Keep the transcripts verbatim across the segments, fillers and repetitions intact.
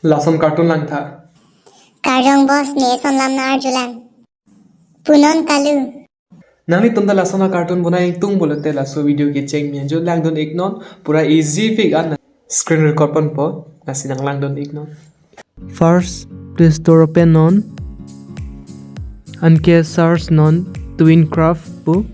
Lason cartoon langtha. Karjong boss ne eson lam na-arjulang. Punon kalu. Nanglitum ta lason a-cartoon bonai ingtung pulote laso video kecheng me ajut langdun iknon, pura easy fix an screen record ponpo, lasi nang langdun iknon. First, Play Store open non. Anke search non Twin Craft pu.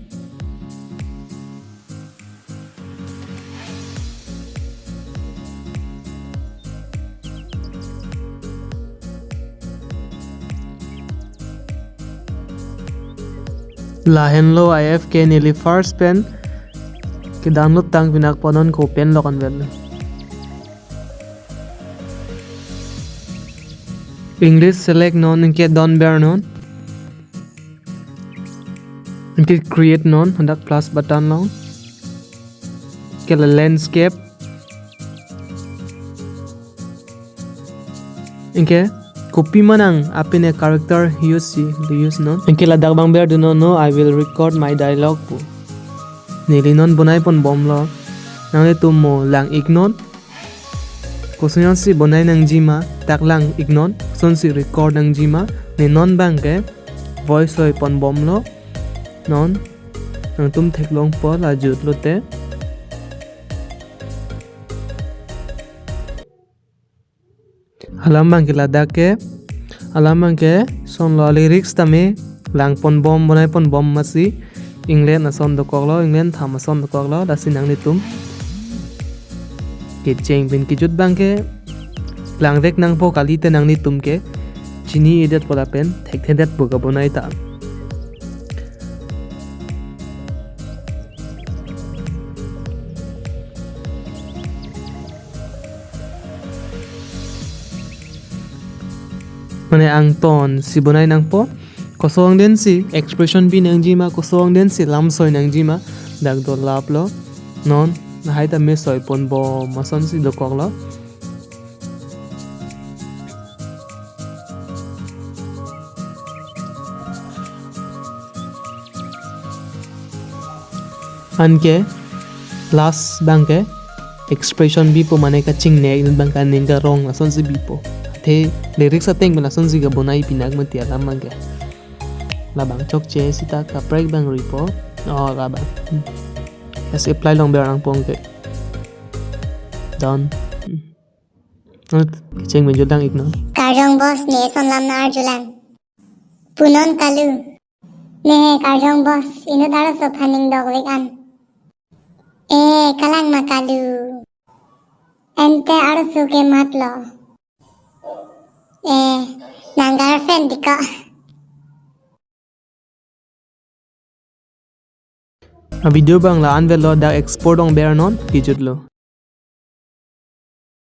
Lahenlo I F K neli first pen ke-download tang pinak ponon ko pen lokan vel. English select non, anke don ber non. Anke create non, hadak plus button long. Anke la landscape. Anke kopi manang apine character use si, use non. Anke ladak bang ber dun non, no, "I will record my dialogue" pu. Neli non bonai ponbomlo. Nanglitum mo lang iknon. Kosonsi bonai nangjima, dak lang iknon. Kosonsi record nangjima, ne non bangke voice soi ponbomlo. Non, nangtum theklongpo la jutlote. Alam bangke ladak ke, alam bangke sonlo, lyrics tame lang ponbom, bonai ponbom masi. England ason dokoklo, England tham ason dokoklo, lasi nanglitum kecheng pen kejut bangke langvek nangpo, kalite nanglitum ke chini-edet po lapen thekthedet po kabonai ta. Mane angton si bonai nangpo. Kosong den si expression bi nangjima, kosong den si lam soi nangjima, dak do laplo. Non, lahai tame soi ponbom asonsi dokoklo. Anke last bangke expression bipo, mane kachingnekdun bangke aning karong asonsi bipo. Athe lyrics ateng pen asonsi kabonai pinak mati alam bangke. Labang chokche sita kaprek bang ripo. Oh, labang. Hmm. Yes, apply long ber nangpo ke. Done. Hmm. Nut, kecheng me jutlang iknon. Karjong boss ne eson lam na-arjulang. Punon kalu. Ne karjong boss, inut arloso aphan ning dokvek an. E, kalang ma kalu. Ante arloso ke matlo. E, nang girlfriend di ko. A video bang la-an velo, dak export ong ber non, kejutlo.